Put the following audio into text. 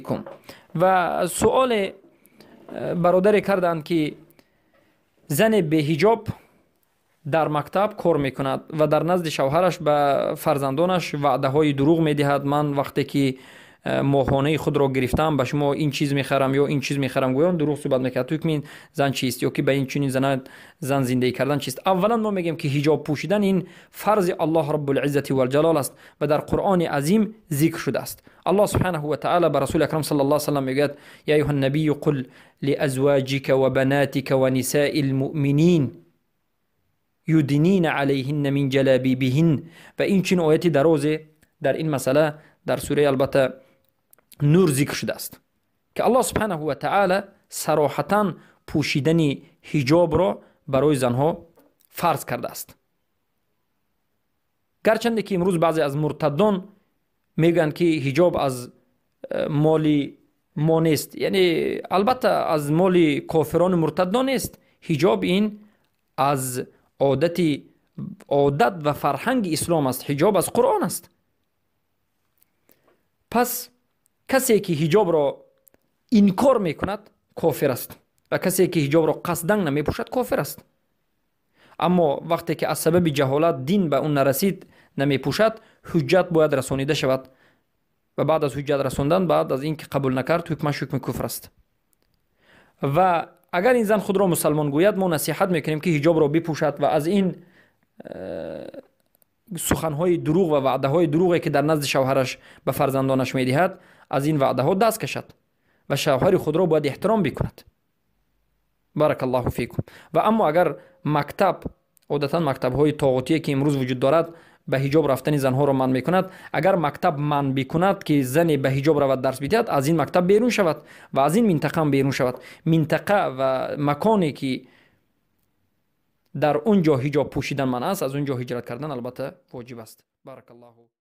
фикум. Ва суоле бародаре карданд, ки зане беҳиҷоб дар мактаб кор мекунад ва дар назди шавҳараш ба фарзандонаш ваъдаҳои дурӯғ медиҳад: ман вақте ки моҳонаи худро гирифтам, ба шумо ин чиз мехарам ё ин чиз мехарам, гӯён дурӯғ суҳбат мекард. Ҳукми ин зан чист? Ё ки ба ин чунин зан зиндагӣ кардан чист? Аввалан, мо мегӯем, ки ҳиҷоб пӯшидан ин фарзи Аллоҳ Раббулиззати валҷалол аст ва дар Қуръони азим зикр шудааст. Аллоҳ субҳанаҳу ва таъала ба Расули акрам саллаллоҳу алайҳи васаллам мегӯяд: я аюҳа набию қул лиазваҷика ва банатика ва нисаи лмуъминин юднина алайҳинна мин ҷалабибиҳин. Ва ин чунин ояти дарозе дар ин масъала дар сураи, албатта, Нур зикр шудааст, ки Аллоҳ субҳанаҳу ва таъала сароҳатан пӯшидани ҳиҷобро барои занҳо фарз кардааст. Гарчанде ки имрӯз баъзе аз муртаддон мегӯянд, ки ҳиҷоб аз моли мо нест, яъне албатта аз моли кофирону муртаддон нест. Ҳиҷоб ин аз одат ва фарҳанги ислом аст, ҳиҷоб аз Қуръон аст. Пас касе ки ҳиҷобро инкор мекунад, кофир аст, ва касе ки ҳиҷобро қасдан намепӯшад, кофир аст. Аммо вақте ки аз сабаби ҷаҳолат, дин ба ӯ нарасид, намепӯшад, ҳуҷҷат бояд расонида шавад ва баъд аз ҳуҷҷат расондан, баъд аз ин ки қабул накард, ҳукмаш ҳукми куфр аст. Ва агар ин зан худро мусалмон гӯяд, мо насиҳат мекунем, ки ҳиҷобро бипӯшад ва аз ин суханҳои дурӯғ ва ваъдаҳои дурӯғе, ки дар назди шавҳараш ба фарзандонаш медиҳад, аз ин ваъдаҳо даст кашад ва шавҳари худро бояд эҳтиром бикунад. Баракаллоҳу фикум. Ва аммо агар мактаб, одатан мактабҳои тоғутие, ки имрӯз вуҷуд дорад, ба ҳиҷоб рафтани занҳоро манъ мекунад, агар мактаб манъ бикунад, ки зане ба ҳиҷоб равад, дарс бидиҳад, аз ин мактаб берун шавад ва аз ин минтақаам берун шавад. Минтақа ва маконе, ки дар он ҷо ҳиҷоб пӯшидан манъ аст, аз он ҷо ҳиҷрат кардан, албатта, воҷиб аст. Баракаллоҳу.